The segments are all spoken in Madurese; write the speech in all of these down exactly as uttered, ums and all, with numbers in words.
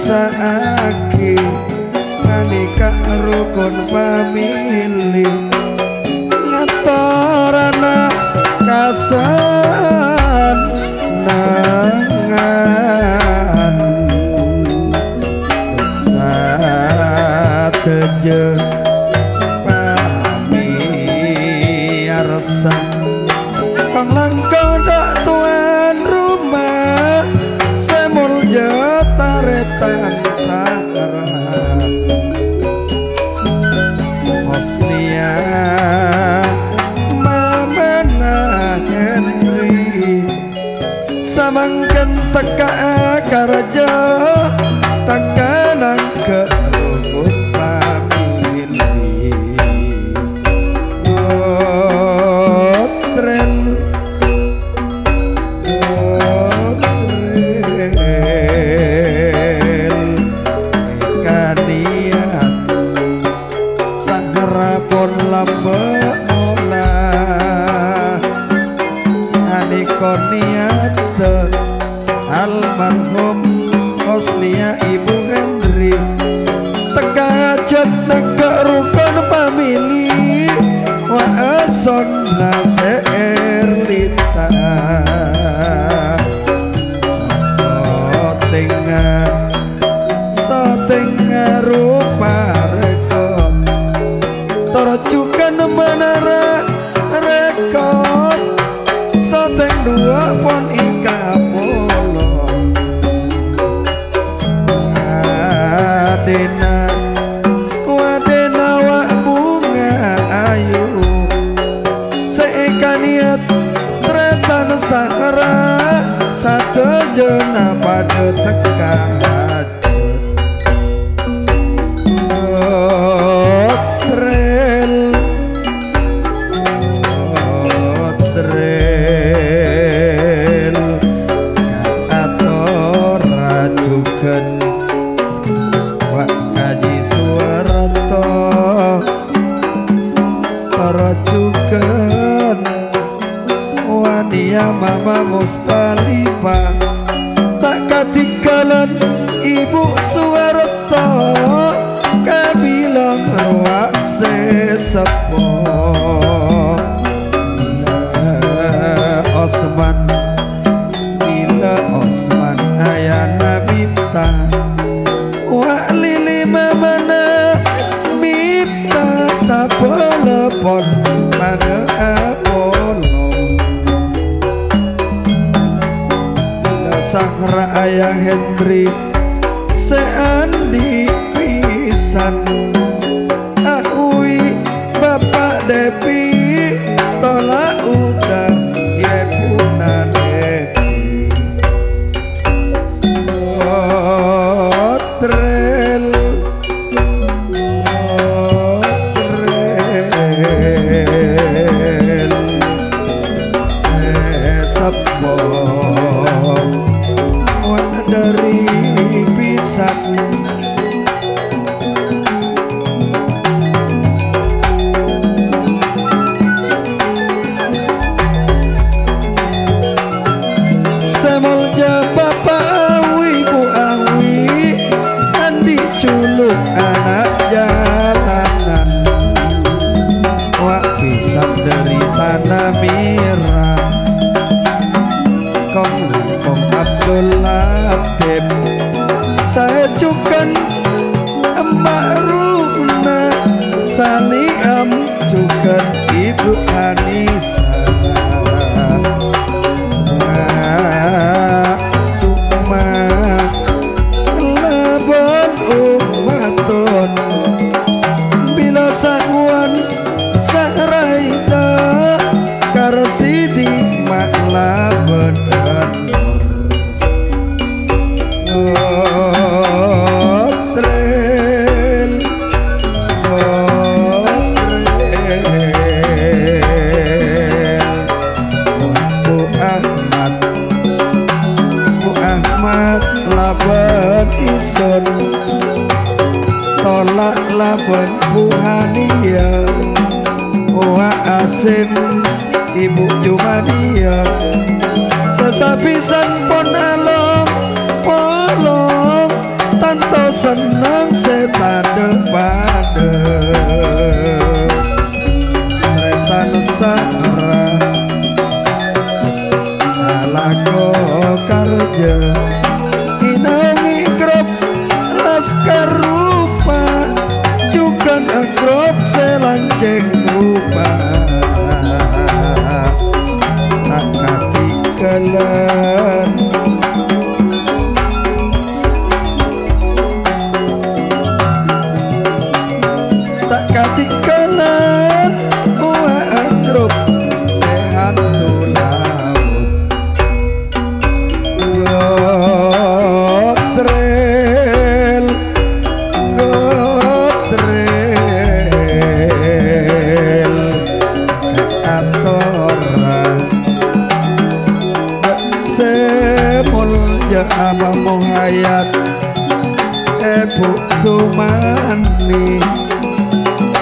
Sa'agi panèka rukun famili, ngatorana kasenengan sadhâjâ pamèyarsa. Kong langkong dâ' towan roma sè molja tarètan Sahra. Hosniya mamana Henry. Samangkèn tekka'a karajâ, tekka nangghâ' rukun famili. Otrèl, otrèl, kanèyat. Sahra pon lambâ' mola. Anèka nèyaddhâ almarhum Hosniya Ibu Henry. Tekka hajhât nangghâ' rukun famili. Wa asonna sè èrlita. Sotengnga Sotengnga rupa rèkot, tor jhughân manara rèkot. Soteng duwâ' pon èkapolong. Adhina, kowadhina wa' bhunga ayu. Sè èkanèyat tarètan Sahra, sadhâjâna padâ tekka hajhât. Otrèl, otrèl, kaatora jhughân, wa' Kaji Suwarto. Tor jhughân waniya Mama Mustalifah, ta' katinggalan Ibu Suwarto, kabilang rowa sè seppo. Osman, bilâ Osman ayana Mifta, wa' Lili mamana Mifta sabâlâ pon mangapolong. Bilâ Sahra ayah Henry sè andi' pisan. Awi Bapa' Depi tola' uta' yèbuna Depi. Otrèl, otrèl, sè seppo wa' dhâri pisan. Sè molja Bapa' Awi, Bu Awi, andi' juluk ana' jalanan. Wa' pisan dhâri Tanah Merah. Kong-langkong Abdul Latif, sè jhughân Emma' Runa, sanè'am jhughân Ibu Anisa. Sukma labân Ummatun, bilâ sakowan Sahraida, kar Siti Ma' labân Anwar. Otrèl, otrèl, Bu Ahmad, Bu Ahmad labân Isun, tola' labân Bu Haniya, Wa' Asim, Ibu Jumaniya, sasabisan pon along-polong, tan Senneng sè tadâ' padâ, tarètan sara alako karja. Inaongi grup laskar rupa, jhughân grup sè lancèng rupa. Ta' katinggalan. Ta' katinggalan, mowa grup sè hantu laut. Gotrel, gotrel, atorra. Sè molja Abah Muhayat, Èbhu Sumani,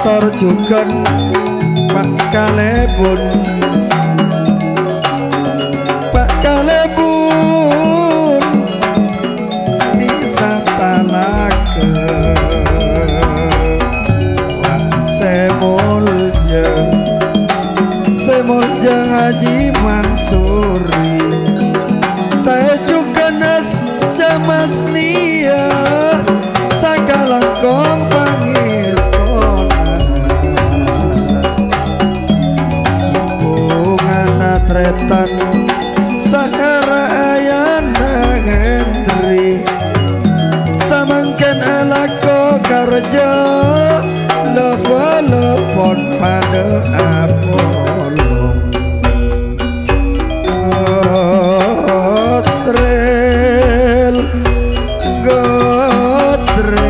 tor jhughân Pa' Kalèbun. Pa' Kalèbun, bisa talaga. Wa' sè molja, sè molja Haji Mansuri. Saè jhughân Jamas nèya sakalangkong pangèstona. Bhungana tarètan sahara ayana Hendri. Samangkèn alako karja, lep-, leppon padâ apolong. Gotrel, gotrel.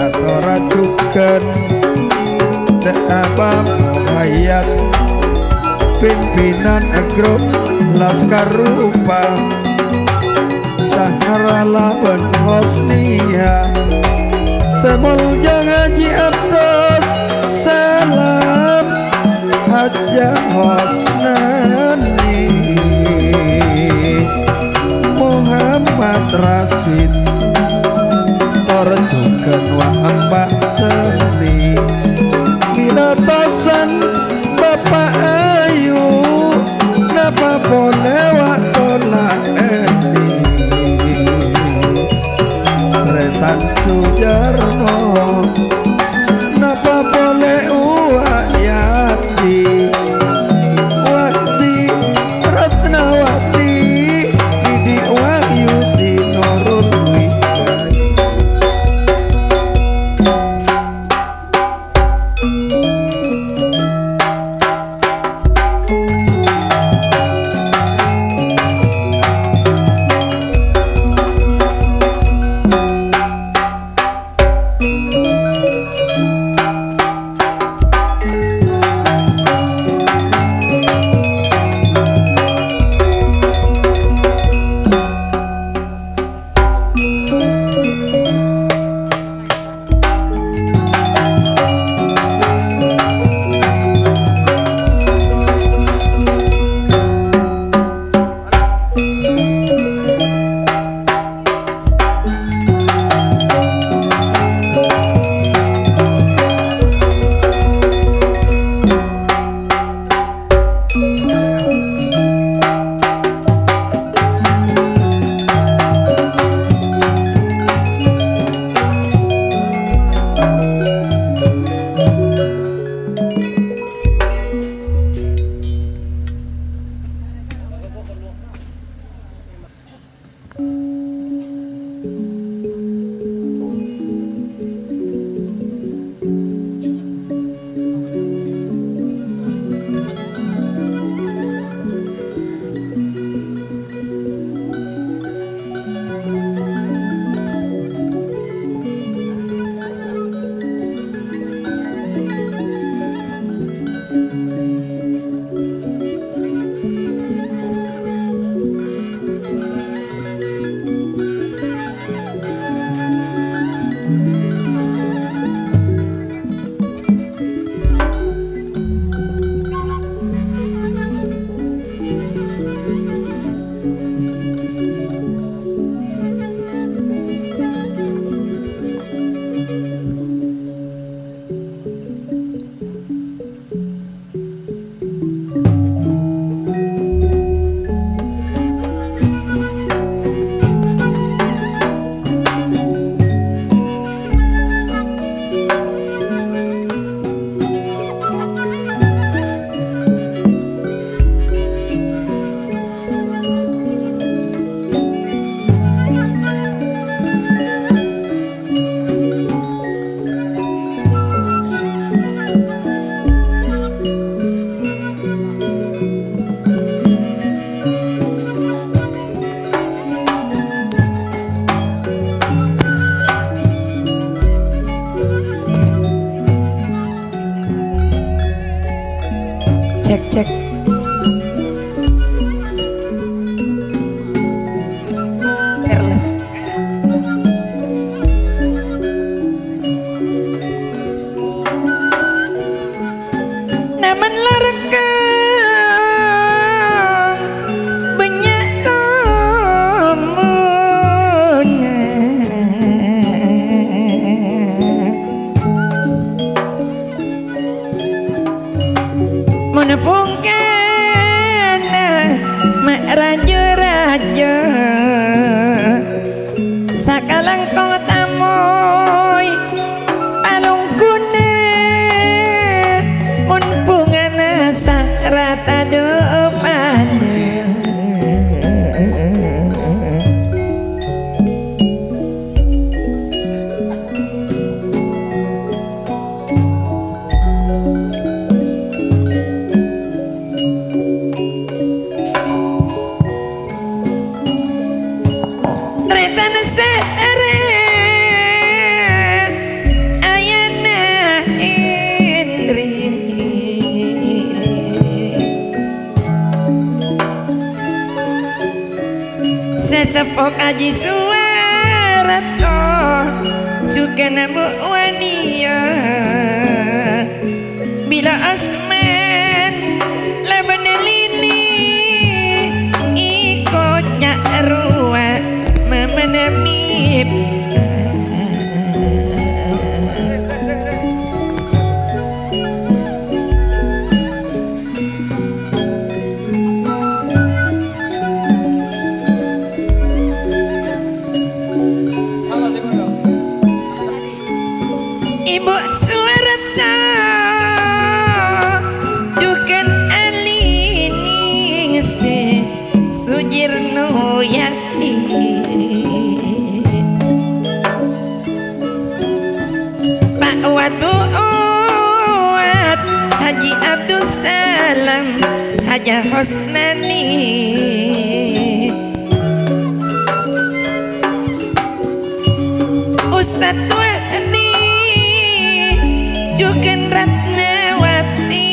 Atora jhughân dâ' Abah Muhayat, pimpinan grup Laskar Rupa. Sahara labân Hosnia, sè molja Haji Abdus Salam, Hajjah Hosnani, Muhammad Rasid, tor jhughân wa' empa' seni. Mila tasan Bapa' Ayu, napa polè wa' tola' ènè? Tarètan Sujarno, napa polè uwa' Yati? Wati, Ratnawati, Didi Wahyudi, Nurul Wika. Cek, cek. Careless. Namen la rekkang bânnya' tomo'na. Mon bhungkana ma' raja-raja, sakalangkong tamoy palongguna, mon bhungana sarata dopana. Tarètan sèrè ayana Hendri. Sè seppo Kaji Suwarto jhughân Bu' Waniya. Bilâ asman la bân lili, èkoca' rowa mamana mèp. Ibu' Suwarta jhughân alènèng sè Sujirno Yati. Pa' Watu Owat, Haji Abdussalam, Haja Hosnani. Ustad Wahdi jhughân Ratnawati.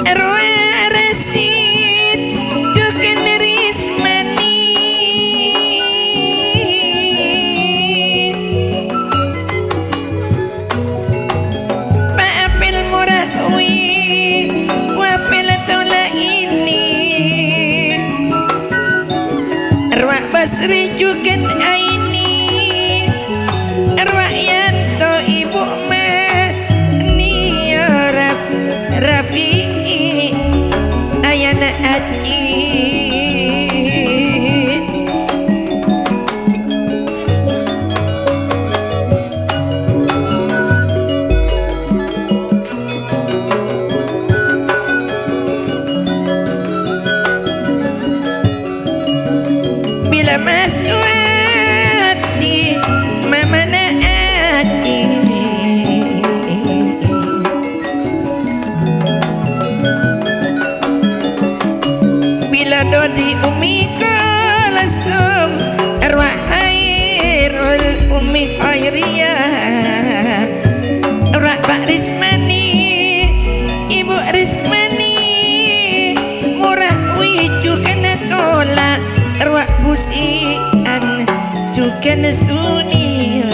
Arwah Rasid jhughân Rismani. Pa' Apel Murawi, Wapel Tolaini. Arwah Basri jhughân Aini. Arwah Yanto Ibu' Mania Raf-, Rafi'i ayana Aji. Bilâ Mas Wati mamana Aji. Bilâ dhâddhi Ummi Kalsum, arwah Khairul Ummi Khairiyah, arwah Pa' Rismani, Ibu' Rismani, Murawi jhughân Tola, arwah Busian jhughân Suniya.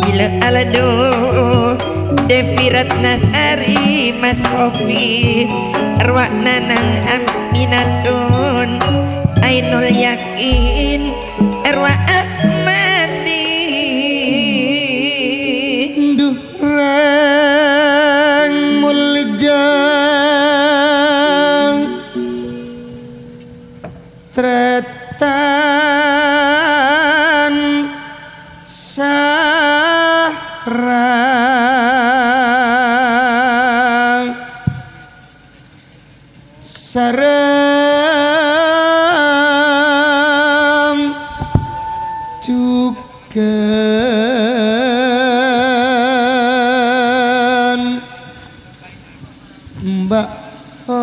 Bilâ Aldo, Devi Ratnasari, Mas Kofi, arwah Nanang Aminatun, Ainul Yakin, arwah Ahmadi. Durang mulja Tretan sareng sareng Kan Mbak Hosni.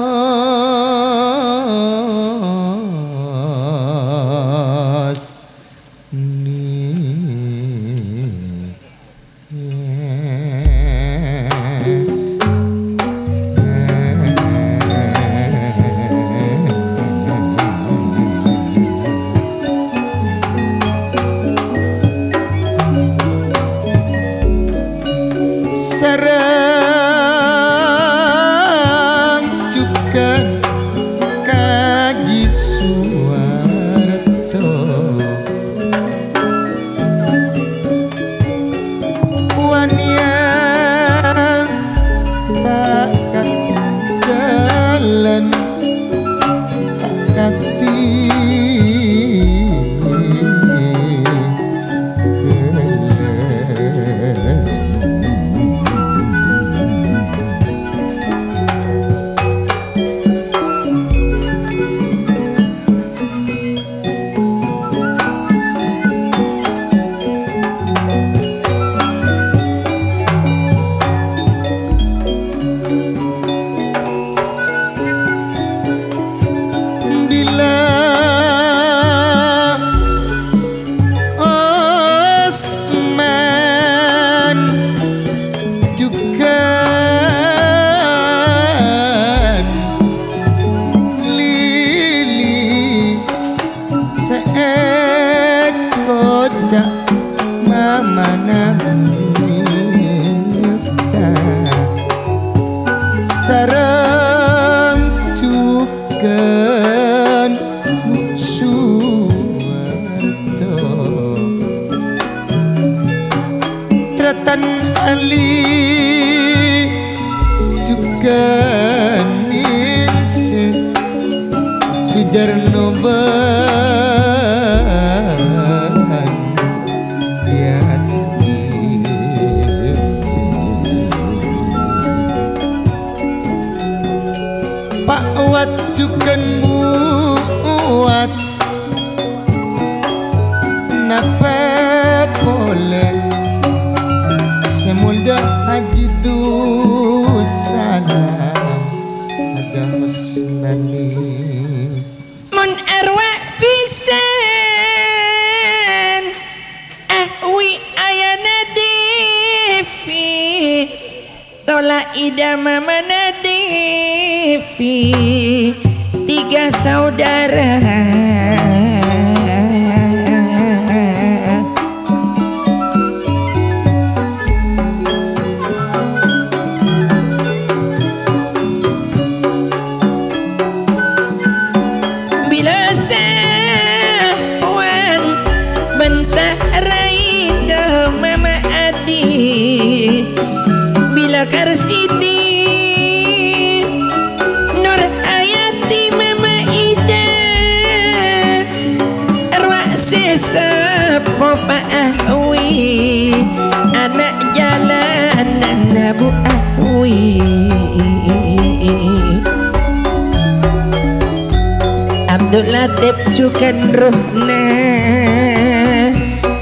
Sareng jhughân Kaji Suwarto. Wanèya ta' katinggalan, ta' katinggalan. Bilâ Osman jhughân Lili sè èkoca' Mamana Miftah sareng jhughân Suwarto. Tratan Ali jhughân Ningsih, Sujarno bân Yati. Pa' Wat jhughân Bu Wat. Napè polè sè molja Haji Dusalam, Haja Husnani. Mon arwah bhisan, ah, wi ayana dibi'. Tola' idâ mamana dibi', tiga saudara. Bilâ Sahwan bân Sahraida mama Adi, bilâ Karsidi, Nur Hayati mama Ida, arwah sè sappo Pa Ahwi, ana' jhâlânan Abu Ahwi. Abdul Latif jhughân Ruhna,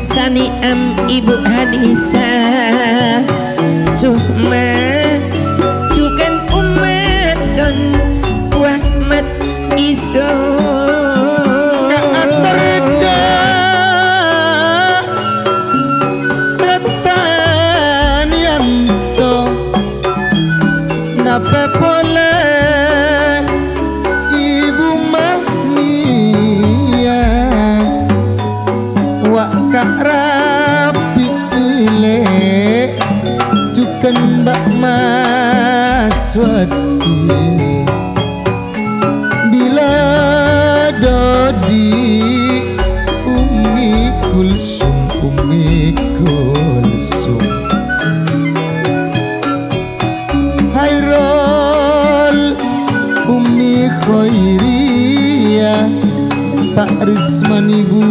Sani'am Ibu Hadisa, Suhma jhughân Umma Don Wahmat Iso. Kaater dâ' Tratan Yanto, napè polè Ibu Mahnia, wa' Ka' Rabi' Lè', jhughân Mbak Maswati. Bilâ Dodi, Ummi Kulsum, Ummi Kulsum. Hairul, Ummi Khairiyah, Pa' Rismani Bu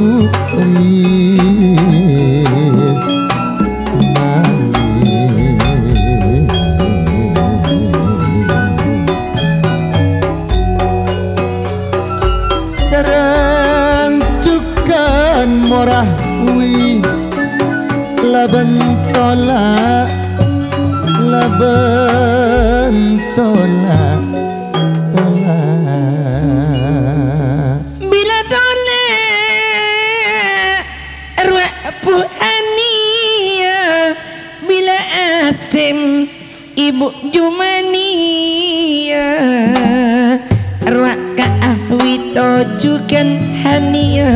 Rismani. Sareng jhughân Morah Wi. Labân tola', labân tola', tola'. Bilâ tola' rowa Bu Ania, bilâ asèm Ibu Jumania, rowa ka Ahwi tojughân Hania.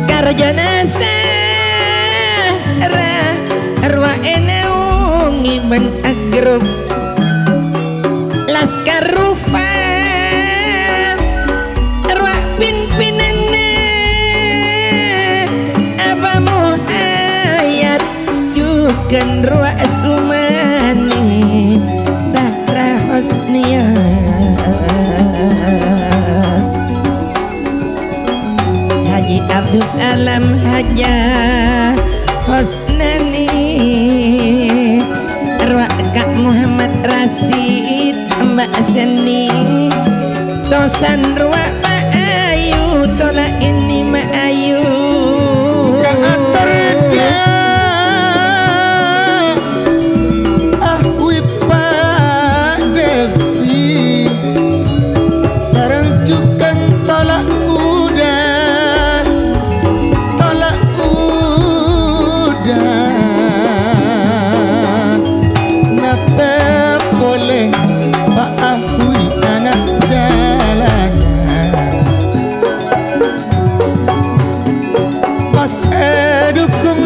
Karjhâna sara rowa ènaongè bân agrok. Laskar Rufa rowa pin-pinanna Aba Muhayat, jughân rowa Sumani Sahra Hosnia. Haji Abdussalam Haja Hosnani, rowa ka Muhammad Rasid, Mbak Seni, tosan rowa Pa' Ayu, tola' ènni Ma' Ayu. Ka ator dia. Ahwi Pa' Devi, sareng jughân tola' uda, tola' uda. Napa polè Pa' Ahwi ana' jalanan? Pas èdhukung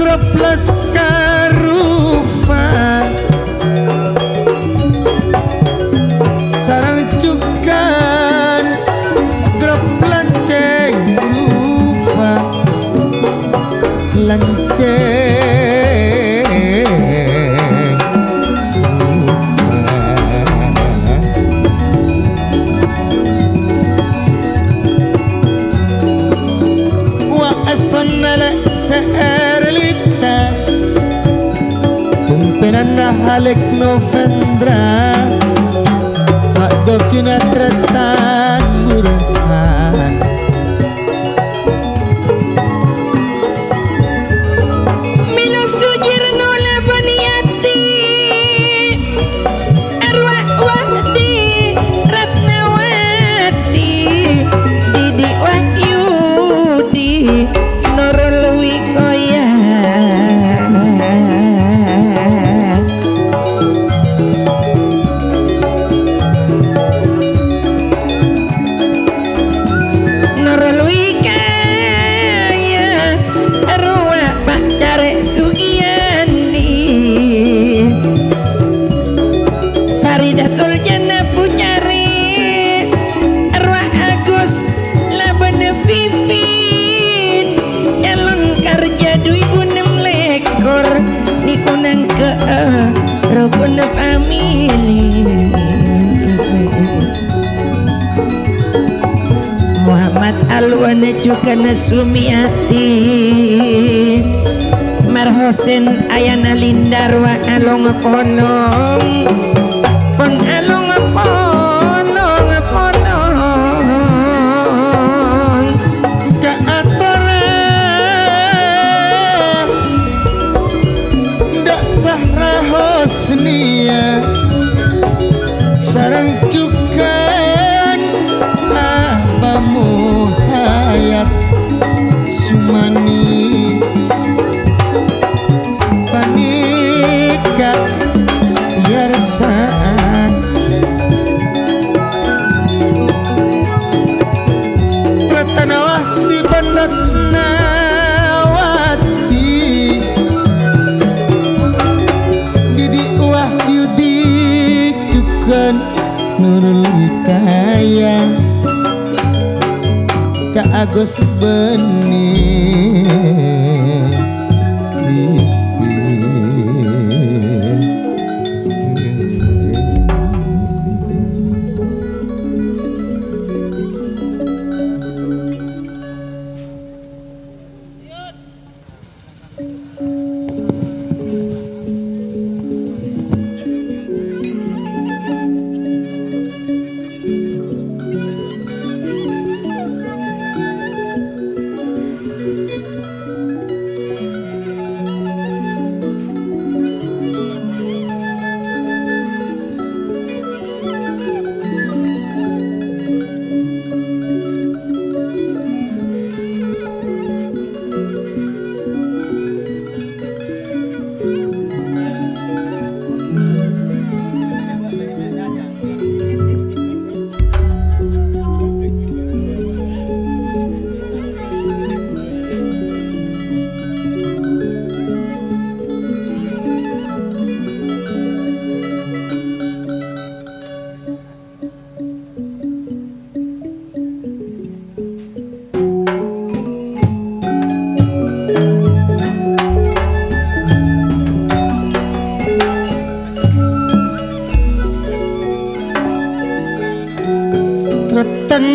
grup Laskar Rufa sareng jughân grup Lancèng Rufa. Lancèng. Wa asonna la sa'ar lita. Pimpinanna Halik Novendra. Wa dokina Tretan Burhan. Mila Sujarno Labanyati, Arwah Wahdi Ratnawati, Didi Wahyudi, Nurul Wikoya. Nurul Wikaya, Arwah Pak Carek Sugiyandi, Faridatul Jannah Pucari, Arwah Agus Labana Fifin, Calon Karja dhu èbu ennem lèkor, niku nangka, eh, rukun famili. Muhammad Alwan jhughân Sumiati. Mar Hosen ayana lindar wa along-polong. Pon along-polong-polong. Ka atorra Dha' Zahra Hosnia sareng jhughân Aba Muhayat Sumani. Panèka piyarsa'aghi Ratnawati bân Ratnawati, Didi Wahyudi jhughân Nurul Hidayah, Cak Agus Beni.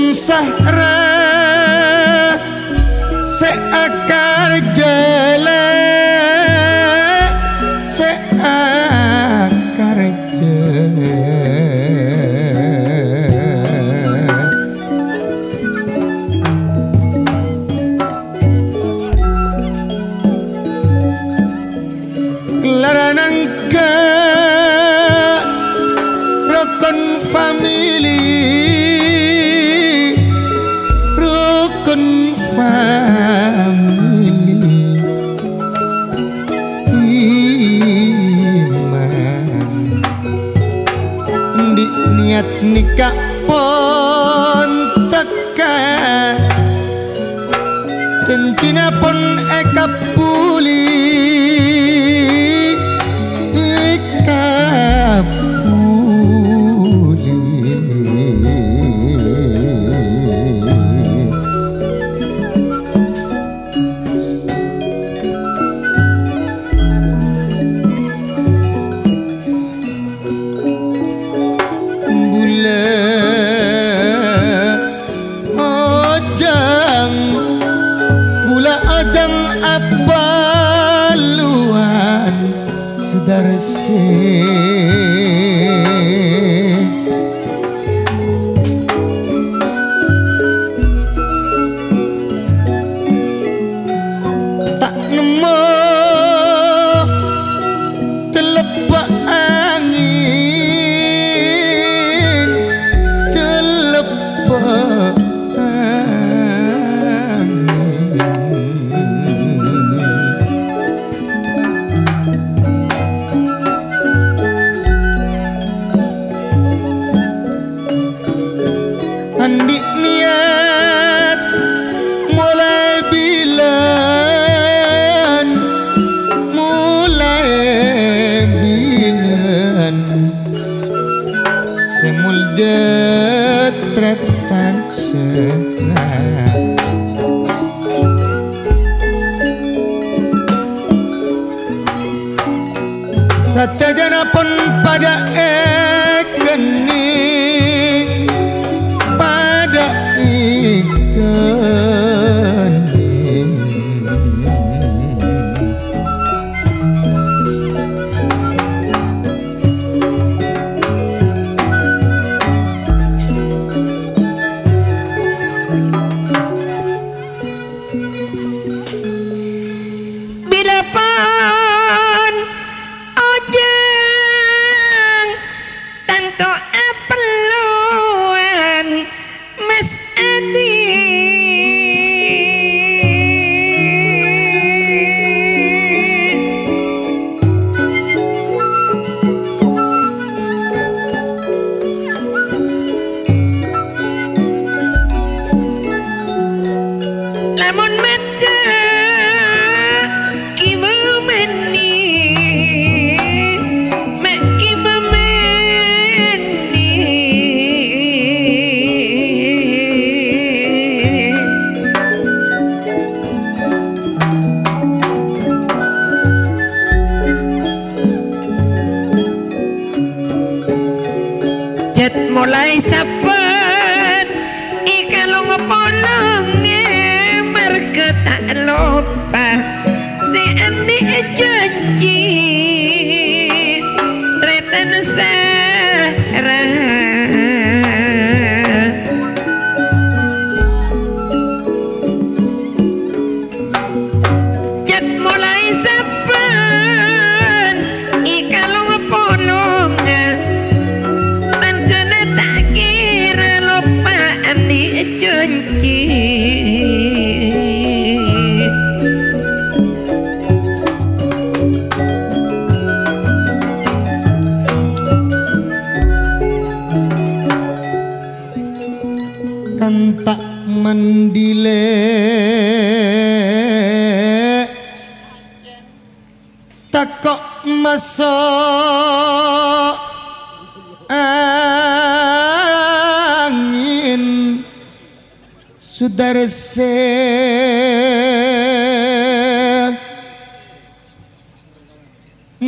Sahra sè akarjâ, la sè akarjâ. Lara nangka rokon famili, rokon famili. Iman. Andi' niyat nèka pon tekka. Cèncènna pon èkabbhuli, èkabbhuli. Bulâ ojhâng, bulâ ojhâng abâlluwân Sudarsè. Ta' nemmo tellebbâ' angèn, tellebbâ' angèn. Andi' niyat molaè bilân, molaè bilân, sè moljâ trètan sèra. Sadhâjâna pon padâ èkennèng, padâ èkennèng. Bilâ pon ojhâng tanto apelluwân mas adi. Lamon maddhâ kiwa mandi, ma' kiwa mandi. Jhât molaè sabbhân èkalong-polongè, marghâ ta' loppa sè andi' jhânjhi, tarètan sèra. Jhât molaè sabbhân èkalong-polonga, panjhâna ta' kèra loppa andi' jhânjhi. Kan ta' mandi lè', tako' maso' angèn, Sudarsè.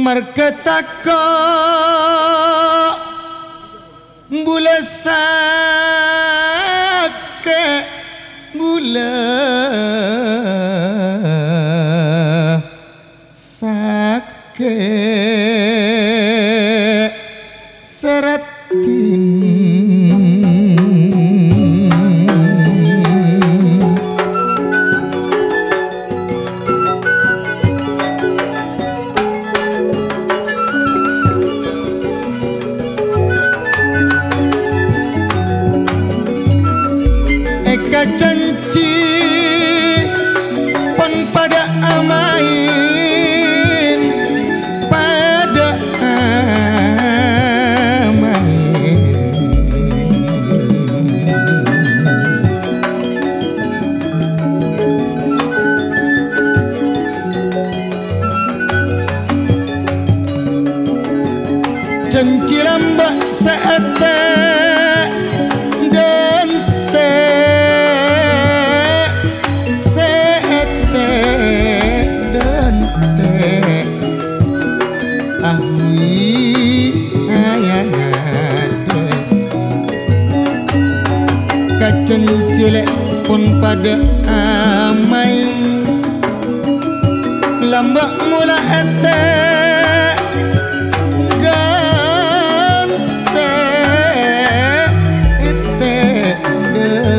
Marghâ tako' bulâ sak la sakè' saraddhin. Èkajanji pon padâ amaèn, padâ amaèn. Janji lambâ' sè ètè' dântè', sè ètè' dântè'. Awi ayanadhâ. Kajanji lè' pon padâ amaèn. Lambâ' mola ètè' dântè', ètè' dântè'.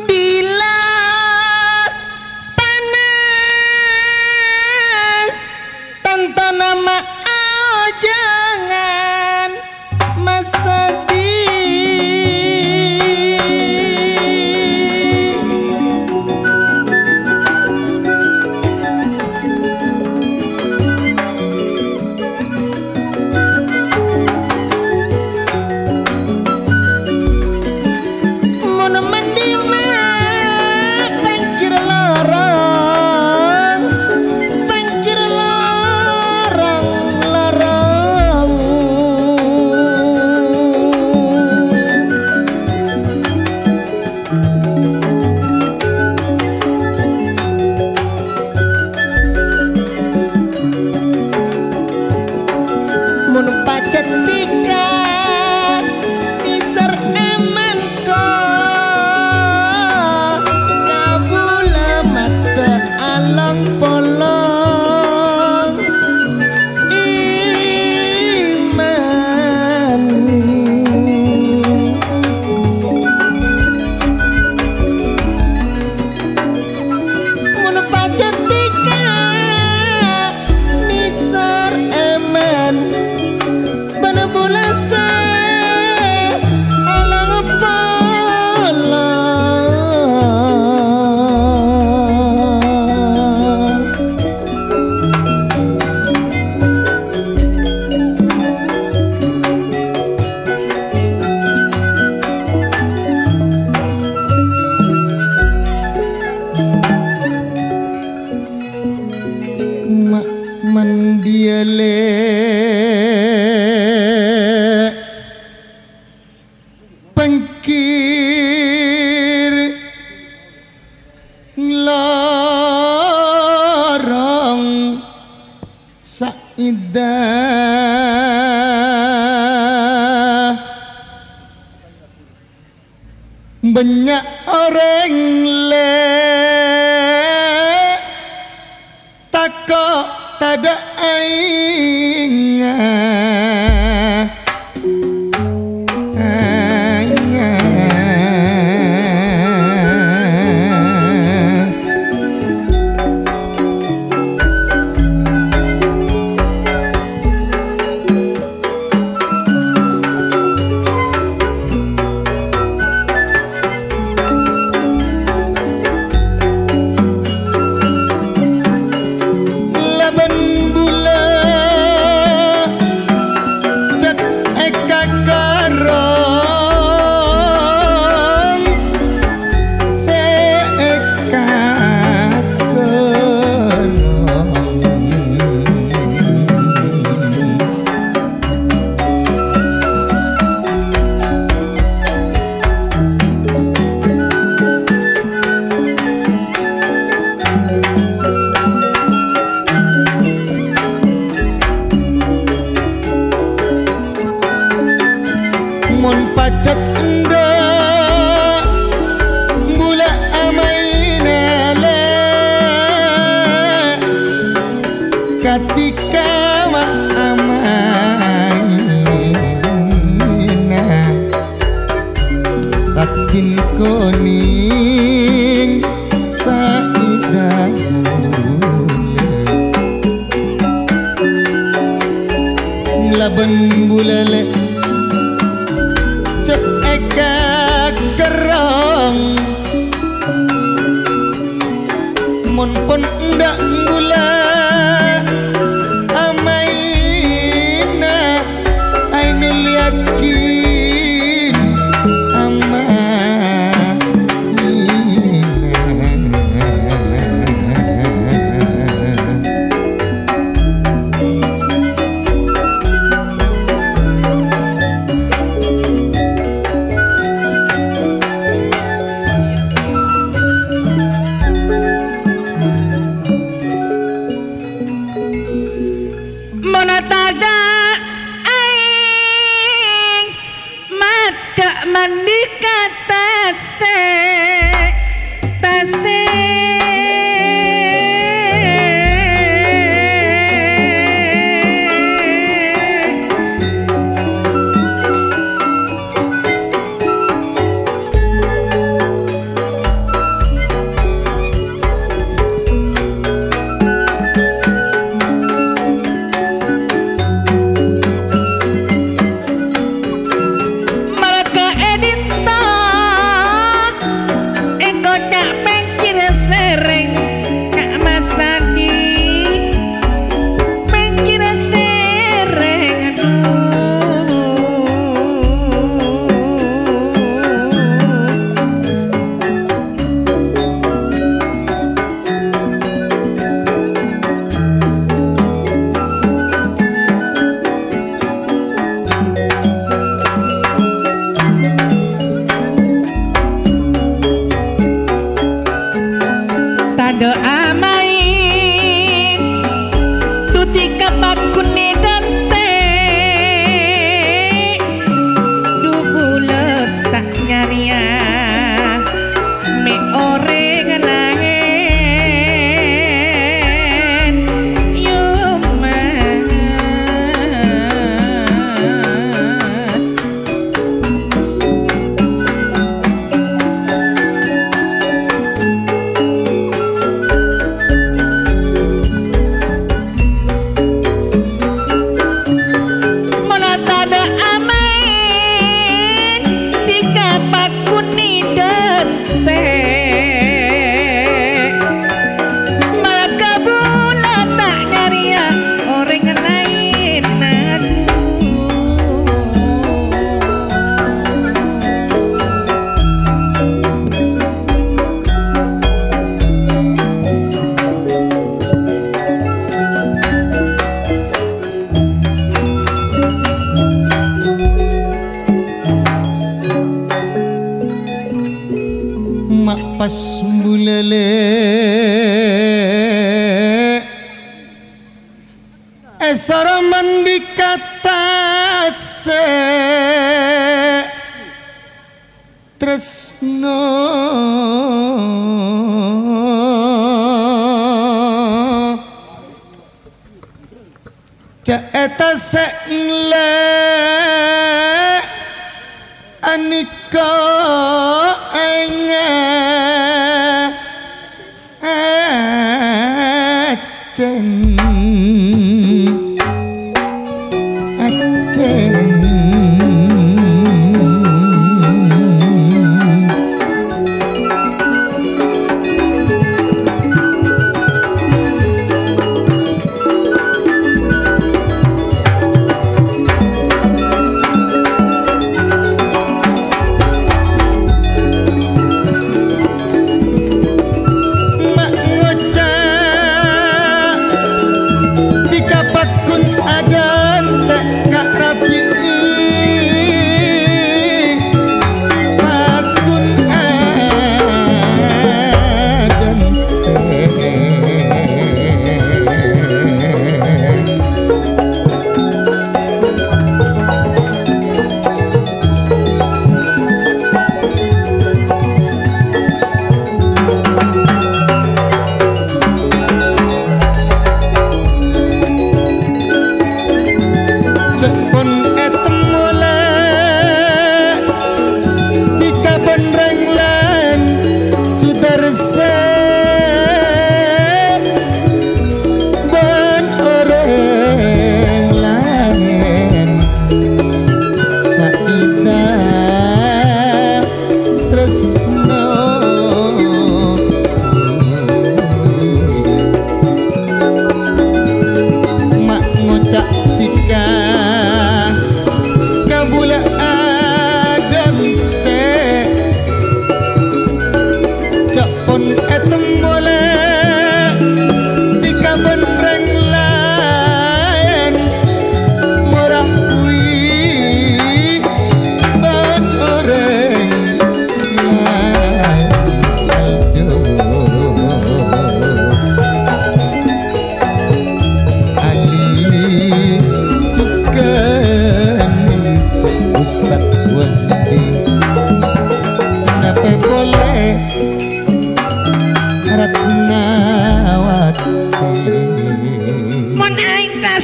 Bilâ panas, tantona ma' aojangan masadi. Mon mandi ma' tangkir lorong, tangkir lorong, lorong. Mon pajhât dhika nèser èmèn ko, kabulâ maddhâ along-polong. Iman. Mon pajhât dhika nèser èmèn, bân bulâ sè alang-polong. Ma' mandiyâ lè' pangkir lorong Saida. Bânnya' orèng lè' tako' tadâ' aèngnga. Labân bulâ Katika wa amaina, ragin koning saida bulâ. Laban bulâ lè' cè' èkakerrong. Mon pon endâ' bulâ amaina, Ainul Yakin amaina. Mona tadâ' aèng, maddhâ' mandi ka tasè', tasè'. Mara ka è dinto, è koca' pènggir sèrèng, Ka' Masadi, pènggir sèrèng, adhu. Tadâ' amaèn, dhu dhika paghun è dântè', dhu bulâ ta' nyarèya mè' orèng laèn, yo, Mas. Mona tadâ' amaèn, dhika paghun è dântè'. Mara ka bulâ ta' nyarèya orèng laèn, adhu. Ma' pas bulâ lè' èsoro mandi ka tasè'. Tresno. Ca'èta sè' ellè' anèko enga'. Accèn. Accèn. Ma' ngoca'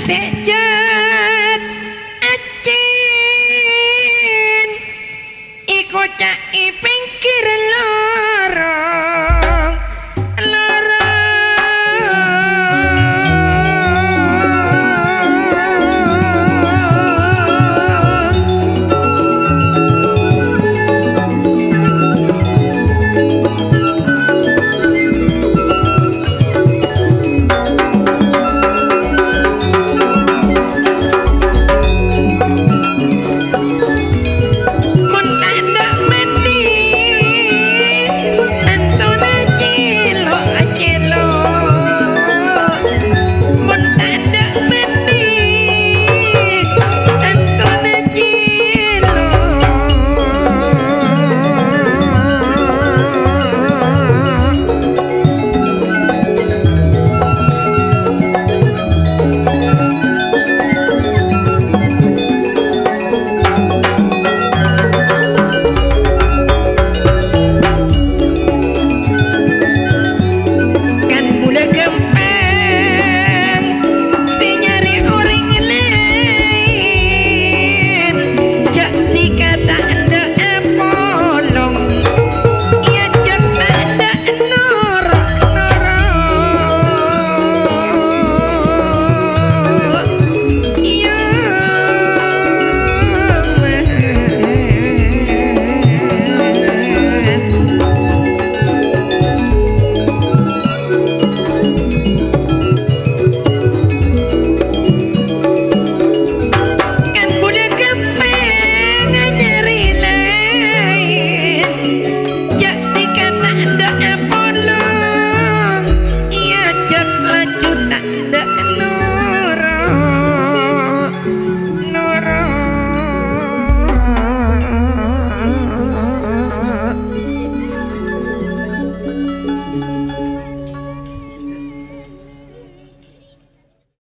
sè